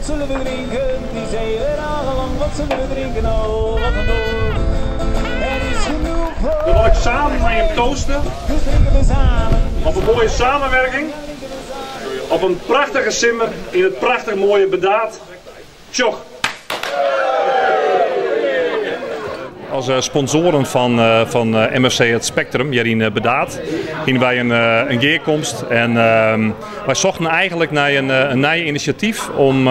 Wat zullen we drinken? Het is even aangelang. Wat zullen we drinken? Oh, wat een oor. Er is genoeg voor. Dan wil ik samen met hem toasten. Dus drinken we samen. Op een mooie samenwerking. Op een prachtige simmer in het prachtig mooie Burdaard. Tjoch! Als sponsoren van MFC Het Spectrum, hier in Burdaard, hienen wij een gearkomst. En wij zochten eigenlijk naar een nieuw initiatief om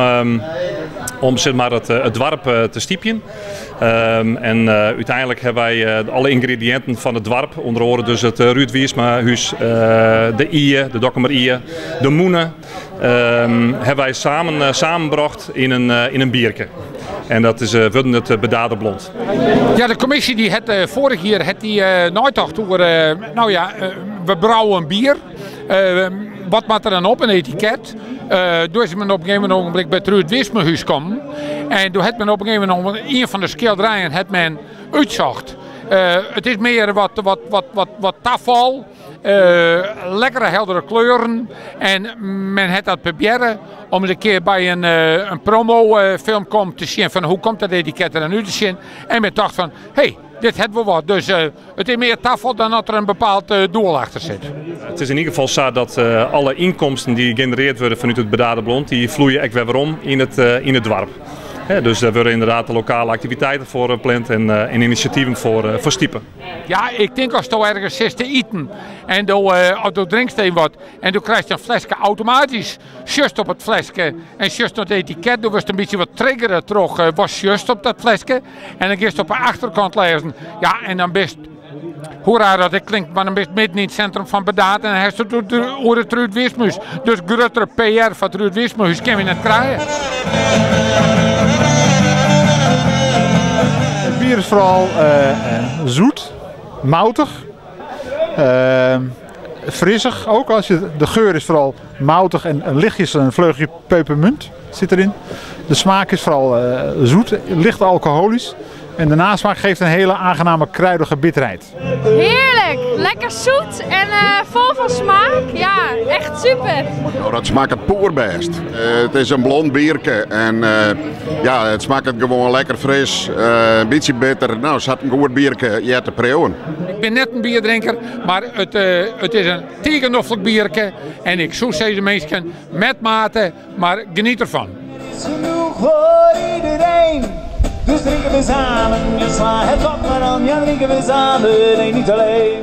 het dorp te stiepjen. En uiteindelijk hebben wij alle ingrediënten van het dorp, onder andere dus het Ruurd Wiersmahuis, de Ie, de Dokkumer Ie, de Moene, hebben wij samengebracht in een bierke. En dat is worden het Burdaarder Blond. Ja, de commissie die het vorig jaar het die natocht over nou ja, we brouwen bier. Wat moet er dan op, een etiket? Toen is men op een gegeven moment bij het Ruurd Wiersmahuis komen. En toen had men op een gegeven moment een van de schilderijen het men uitzocht. Het is meer wat tafel, lekkere heldere kleuren. En men had dat proberen om eens een keer bij een promo film komt te zien van hoe komt dat etiket er dan nu te zien. En men dacht van, hé, hey, dit hebben we wat. Dus het is meer tafel dan dat er een bepaald doel achter zit. Het is in ieder geval zo dat alle inkomsten die gegenereerd worden vanuit het Burdaarder Blond, die vloeien echt weer om in het dorp. Dus daar worden inderdaad de lokale activiteiten voor gepland en initiatieven voor stiepen. Ja, ik denk als je ergens zit te eten en du drinkt een wat en du krijgt een flesje automatisch just op het flesje en just op het etiket, du wordt een beetje wat triggeren terug, was just op dat flesje en dan ga je op de achterkant lezen. Ja, en dan best, hoe raar dat het klinkt, maar dan best midden in het centrum van Burdaard en dan heeft het over het Ruurd Wiersmahuis. Dus grotere PR van het Ruurd Wiersmahuis kunnen we net krijgen. Het bier is vooral zoet, moutig, frissig ook. De geur is vooral moutig en lichtjes een vleugje pepermunt zit erin. De smaak is vooral zoet, licht alcoholisch. En de nasmaak geeft een hele aangename kruidige bitterheid. Heerlijk, lekker zoet en vol van smaak. Ja, echt super. Dat smaakt het poerbest. Het is een blond biertje en het smaakt het gewoon lekker fris, een beetje bitter. Het zat een goed biertje hier te proeven. Ik ben net een bierdrinker, maar het is een tegennoffelijk biertje. En ik zoek deze mensen met mate, maar geniet ervan. Het is genoeg voor iedereen. Dus drinken we samen, ja, sla het wat maar aan, ja, drinken we samen, nee, niet alleen.